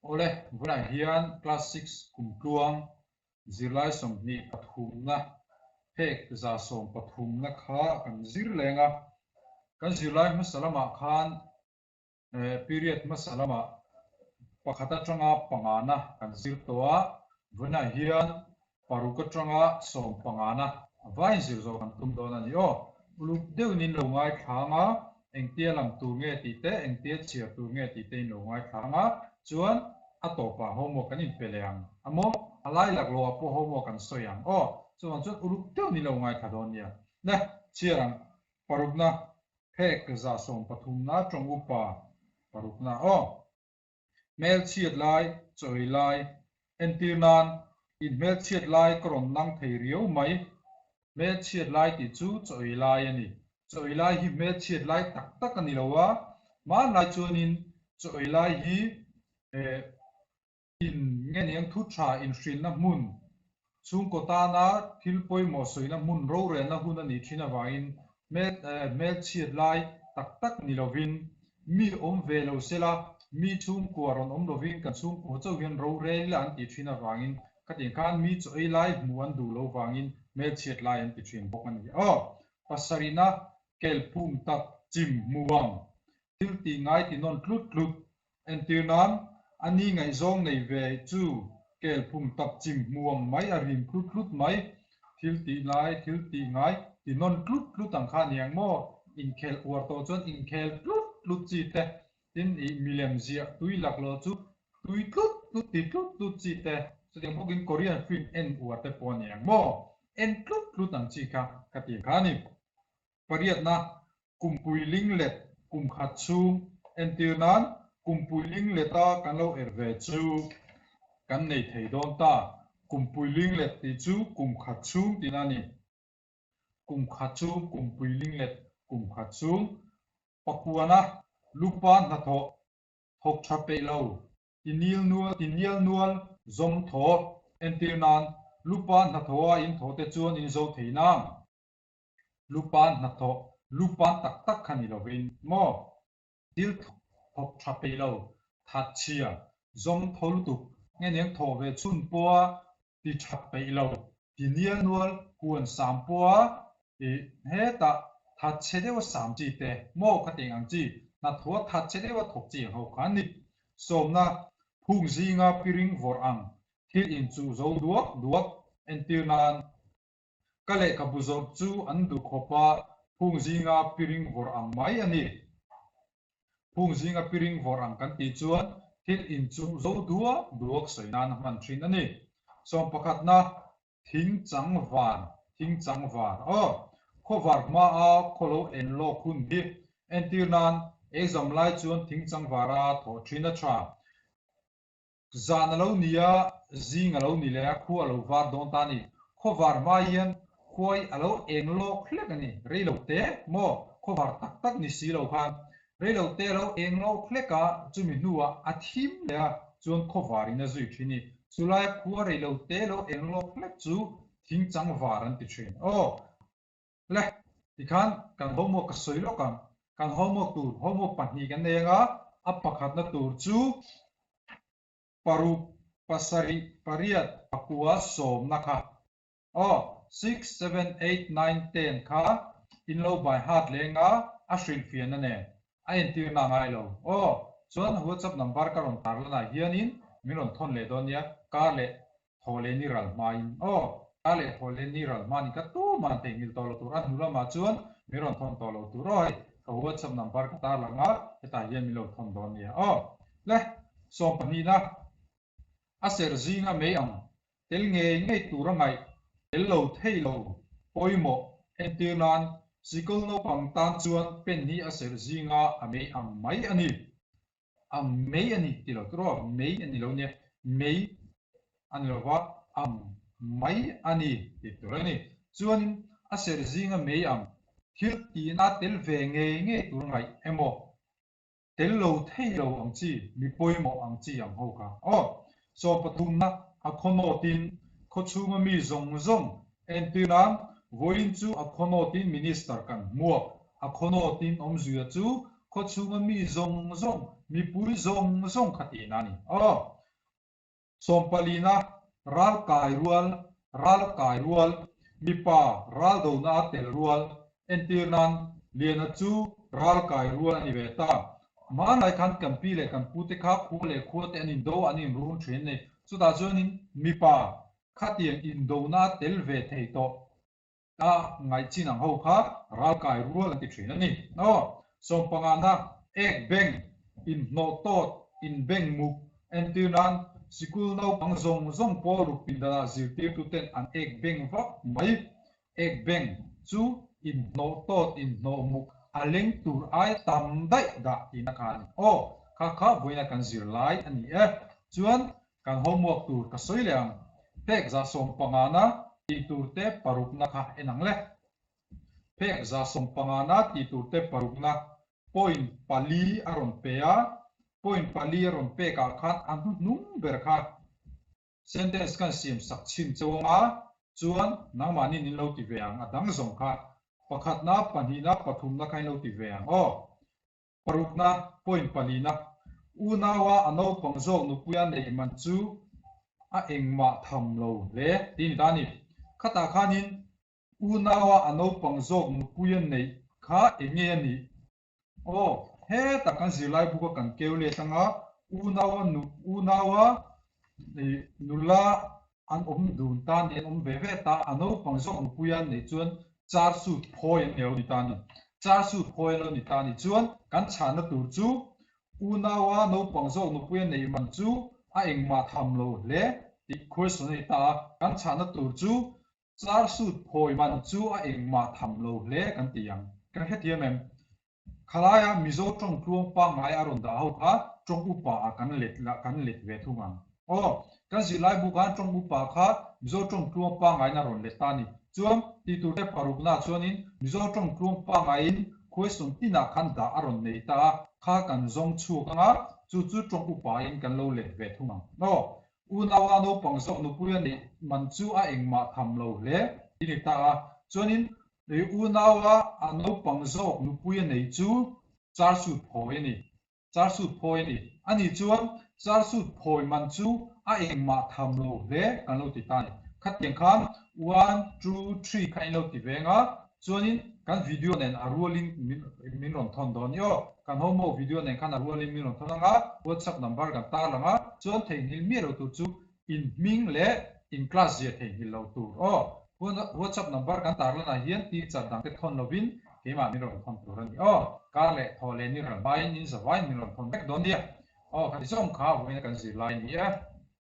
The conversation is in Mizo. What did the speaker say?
Awle, vawiinah hian Class Six kumtluang zirlai 23na phek 113na kha kan zir leng a. Kan zirlai hmasa lamah khan period hmasa lamah pakhat atanga pangana kan zir tawh a, vawiinah hian paruk atanga sawmpangana a vain zir zawh kan tum dawn a ni aw. Uluk deuhin in lo ngaithlang a, engtia lam tur nge tih te, engtia chhiar tur nge tih te in lo ngaithlang a, chuan a tawpah homework kan inpe leh ang a maw? A lai laklawhah pawh homework kan sawi ang aw. Chuvang chuan uluk deuhin in lo ngaithla dawn nia. Le, chhiar ang. Parukna, phek 113na tawng upa parukna aw. Hmelchhiat lai, chawi lai, entir nan, in hmelchhiat lai ka rawn nang thei riau mai. Hmelchhiat lai tih chu chawi lai a ni. Chawi lai hi hmelchhiat lai tak tak a ni lo a, hmanlai chuanin chawi lai hi eh In nge niang thu tha inhrilhna hmun, chhungkaw tana thil pawimawh sawina hmun rorelna hun a nih thin avangin hmelchhiat lai tak tak ni lovin mi awm ve lo sela, mi chhungkua rawn awm lovin kan chhungkua chauh hian rorel ila an tih thin avangin khatiang khan mi chaw ei lai hmuh an duh lo vangin hmelchhiat lai an ti thin bawk a ni. Aw, pasarihna kelphung tak chim hmu ang thil tih ngai ti nawn tlut tlut. Entir nan, a ni ngaihzawng nei ve chu kel phung tap chim hmu ang mai a rim tlut tlut mai. Thil tih lai, thil tih ngai ti nawn tlut tlut ang kha a ni ang maw? Inkhel uar tawh chuan inkhel tlut tlut chi te, tin ih milem ziah tui laklawh chu tui tlut tlut ti tlut tlut chi te, chutiang bawkin Korean film en uar te pawh a ni ang maw? En tlut tlut ang chi kha ka ti kha a ni. Pariatna, Kumpui linglet kum khat chhung entir nan kumpui lingleta kan lo er ve chu kan nei thei dawn ta. Kumpui linglet tih chu kum khat chhung tihna a ni. Kum khat chhung kumpui linglet kum khat chhung. Pakuana, Lupa hnathawh thawk tha peih lo, ti nil nual ti nial nual zawm thaw entir nan lupa hnathawha in thawh te chuan in zo thei nang. Lupan hnathawh, lupan tak tak kha ni lovin maw? Thil thawk tha peih lo, that chhia, zawm tho lutuk, nge niang thawh ve chhun pawha ti that peih lo, ti nial nual, huan sam pawha ih hetah that chhe deuha sam chi te maw kha tih ang chi, hnathawha that chhe deuha thawk chi ang ho kha an ni. Sawmna, phung zinga piring vawrh ang, thil inchuh zo duak duak, entir nan, Ka lehkhabu zawrh chu an duh khawp a, phung zinga piring vawrh ang mai a ni. Phung zinga piring vawrh ang kan tih chuan thil inchuh zo duak duak sawi nan a hman thin a ni. Sawm pakhatna, thing chang van, thing chang var. Aw, khawvar hmaa khaw lo en lawk hun hi entir nan exam lai chuan thing chang vara thawh thin a tha. Zan a lo ni a, zing a lo ni leh a, khua a lo var dawn ta a ni. Khaw var hma hian khuai a lo eng lawk hlek a ni, rei lo te maw, khaw var tak tak ni si lo khan rei lo te a lo eng lawk hlek a, chumi hnuah a thim leh a, chuan khaw varin a zui thin a ni. Chulai khua rei lo te lo eng lawk hlek chu thing chang var an ti thin. Aw. Le, tikhan kan homework ka sawi lawk ang. Kan homework tur, homework pahnih kan nei anga, a pakhatna tur chu paruk, pasarih, pariat, pakua, sawmna kha. Aw, six, seven, eight, nine, ten kha in lo by heart leng a, a hrilhfiahna nen a entirna a ngai lo. Aw, chuan WhatsApp number ka rawn tarlanah hianin min rawn thawn leh dawn nia, kar leh Thaw leh ni ral hmain aw, ta leh thaw leh ni ral hma ni ka tuman theihnghilh tawh lo tur a hnu lamah chuan min rawn thawn tawh lo tur aw hei ka WhatsApp number ka tarlang a hetah hian min lo thawn dawn nia aw. Le, sawm pahnihna a serh zinga mei ang tel ngei ngei tur a ngaih tel lo thei lo pawimawh entir nan sikul naupang tan chuan pen hi a serh zinga a mei ang mai a ni. Ang mei a ni ti lo tur aw, mei a ni lo nia, mei a ni lo va, ang mai a ni tih tur a ni. Chuanin a serh zinga mei ang thil tihna tel ve ngei ngei tur ngaih emaw, tel lo thei lo ang chi, mi pawimawh ang chi ang ho kha aw. Sawm pathumna a khawnawtin khawchhunga mi zawng zawng entir nan vawiin chu a khawnawtin minister kan hmuak, a khawnawtin awmzuia chu. Khawchhunga mi zawng zawng, mipui zawng zawng kha tihna a ni. Aw. Sawmpalina, ral kai rual, ral kai rual, mipa ral dona a tel rual, entir nan Liana chu ral kai rual a ni ve ta. Hmanlai khan kan pi leh kan pute kha khua leh khua te an indo an inrun thin a ni. Chutah chuanin mipa khatiang indona a tel ve thei tawh. A ngaih chin ang ho kha ralkai rual an ti thin a ni. Aw, sawmpangana ek beng, inhnawh tawt, inbeng muk, entir nan sikul naupang zawng zawng pawl ruk pindanah zirtirtuten an ek beng vak mai. Ek beng chu inhnawh tawt, inhnawh muk a leng tur aia tam daih dah tihna kha a ni. Aw, kha kha vawiina kan zir lai a ni e. Chuan Kan homework tur ka sawi leh ang. Phek 150na tih tur te parukna kha en ang le. Phek 150na tih tur te parukna point pali a rawn pe a, point pali a rawn pek ah khan a hnuhnung ber kha sentence kan siam sak chhin cheu ang a, chuan nangmahniin in lo ti ve ang, a dang zawng kha pakhatna, pahnihna, pathumna kha in lo ti ve ang aw. Parukna, point palina, Unaua a naupang zawk nupuia neih man chu a engmah tham lo hle tih ni ta a ni. Khatah khanin unaua a naupang zawk nupuia neih kha eng nge a nih? Aw, hetah kan zirlai buka kan keu let anga unaua nu unaua nula an awm dun ta ni, an awm ve ve ta, a naupang zawk nupuia neih chuan char suit phawi an lo ni ta a ni. Char suit phawi an lo ni ta a ni chuan kan chhahna tur chu unaua naupang zawk nupuia neih man chu a engmah tham lo hle tih question a ni ta a, kan chhahna tur chu char suit phawi man chu a engmah tham lo hle kan ti ang. Kan hrethiam em? Khalaia Mizo tawng tluang pangngai a rawn dah ho kha tawng upa ah kan let la kan let ve thung ang. Aw, kan zirlai bu khan tawng upa kha Mizo tawng tluang pangngaiin a rawn let ta a ni. Chuan, tih tur te parukna chuanin Mizo tawng tluang pangngaiin question tinah khan dah a rawn nei ta a, kha kan zawng chhuak ang a, chu chu tawng upa in kan lo let ve thung ang. Aw, unaua naupang zawk nupui a neih man chu a engmah tham lo hle ti ni ta a, chuanin I unaua a naupang zawk nupui a nei chu char suit phawi a ni. Char suit phawi a ni. Ani chuan char suit phawi man chu a engmah tham lo hle kan lo ti ta a ni. Khatiang khan one, two, three kha in lo ti veng a, chuanin kan video nen a rualin min min rawn thawn dawn i aw. Kan homework video nen khan a rualin min rawn thawn ang a, WhatsApp number kan tarlang a, chuan theihnghilh miah lo tur chu In hming leh in class zia theihnghilh lo tur aw. WhatsApp number kan tarlanah hian teacher dangte thawn lovin keimah min rawn thawn tur a ni aw. Kar leh thaw leh ni ral hmain in zavaiin min rawn thawn vek dawn nia. Aw khati zawng kha vawiin a kan zirlai a ni e.